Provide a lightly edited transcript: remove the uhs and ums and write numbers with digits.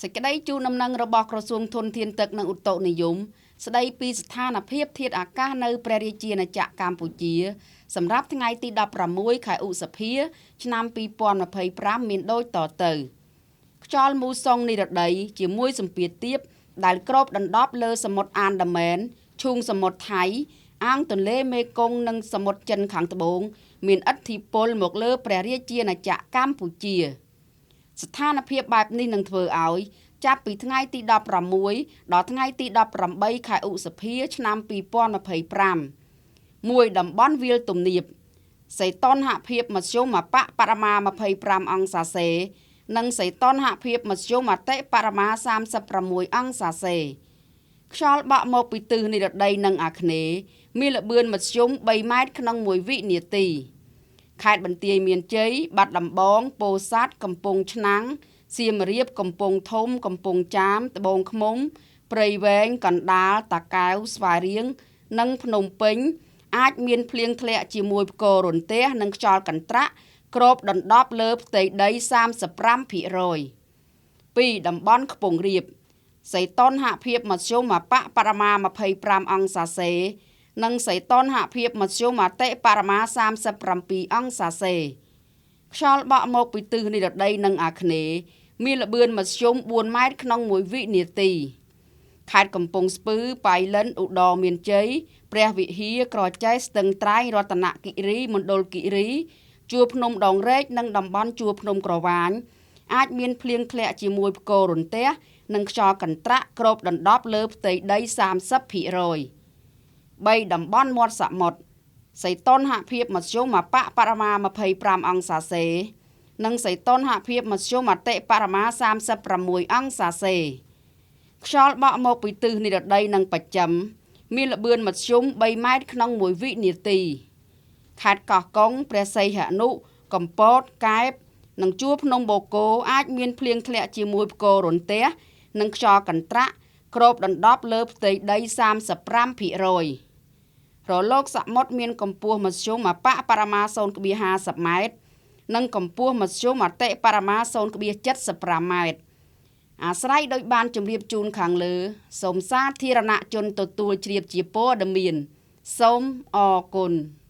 សេចក្តីជូនដំណឹងរបស់ក្រសួងធនធានទឹកនិងឧតុនិយមស្តីពីស្ថានភាពធាតុអាកាសនៅព្រះរាជាណាចក្រកម្ពុជា សម្រាប់ថ្ងៃទី16ខែឧសភា ឆ្នាំ2025មានដូចតទៅខ្យល់មូសុងនិរតីជាមួយសម្ពាធទាបដែលគ្របដណ្ដប់លើសមុទ្រអានដាមែនឈូងសមុទ្រថៃអាងទន្លេមេគង្គនិងសមុទ្រចិនខាងត្បូងមានឥទ្ធិពលមកលើព្រះរាជាណាចក្រកម្ពុជាស្ថានភាពបែបនេះនឹងធ្វើឲ្យចាប់ពីថ្ងៃទី16ដល់ថ្ងៃទី18ខែឧសភាឆ្នាំ2025មួយតំបន់វាលទំនាបសីតុណ្ហភាពមធ្យមអបបរមា25អង្សាសេនិងសីតុណ្ហភាពមធ្យមអតិបរមា36អង្សាសេខ្យល់បក់មកពីទិសនិរតីនិងអាគ្នេយ៍មានល្បឿនមធ្យម3ម៉ែត្រក្នុង1វិនាទីខេត្តបន្ទាយមានជ័យបាត់ដំបងពោធិ៍សាត់កំពង់ឆ្នាំងសៀមរាបកំពង់ធំកំពង់ចាមត្បូងឃ្មុំព្រៃវែងកណ្ដាលតាកែវស្វាយរៀងនិងភ្នំពេញអាចមានភ្លៀងធ្លាក់ជាមួយផ្គររន្ទះនិងខ្យល់កន្ត្រាក់គ្របដណ្ដប់លើផ្ទៃដី 35% 2តំបន់ខ្ពង់រាបសីតុណ្ហភាពមធ្យមអបបរមា25អង្សាសេនិងសីតុណ្ហភាពមធ្យមអតិបរមា37អង្សាសេខ្យល់បក់មកពីទិសនិរតីនិងអាគ្នេយ៍មានល្បឿនមធ្យម4ម៉ែត្រក្នុង1វិនាទីខេត្តកំពង់ស្ពឺប៉ៃលិនឧត្តរមានជ័យព្រះវិហារក្រចេះស្ទឹងត្រែងរតនគិរីមណ្ឌលគិរីជួរភ្នំដងរែកនិងតំបន់ជួរភ្នំក្រវាញអាចមានភ្លៀងធ្លាក់ជាមួយផ្គររន្ទះនិងខ្យល់កន្ត្រាក់គ្របដណ្ដប់លើផ្ទៃដី 30% 3តំបន់មាត់សមុទ្រសីតុណ្ហភាពមធ្យមអបបរមា25អង្សាសេនិងសីតុណ្ហភាពមធ្យមអតិបរមា36អង្សាសេខ្យល់បក់មកពីទិសនិរតីនិងបច្ចឹមមានល្បឿនមធ្យម3ម៉ែត្រក្នុង1វិនាទីខេត្តកោះកុងព្រះសីហនុកំពតកែបនិងជួរភ្នំបូកូអាចមានភ្លៀងធ្លាក់ជាមួយផ្គររន្ទះនិងខ្យល់កន្ត្រាក់គ្របដណ្ដប់លើផ្ទៃដី 35% រលកសមុទ្រមានកម្ពស់មធ្យមអបបរមា 0.50 ម៉ែត្រនិងកម្ពស់មធ្យមអតិបរមា 0.75 ម៉ែត្រអាស្រ័យដោយបានជម្រាបជូនខាងលើសូមសាធារណជនទទួលជ្រាបជាព័ត៌មានសូមអរគុណ។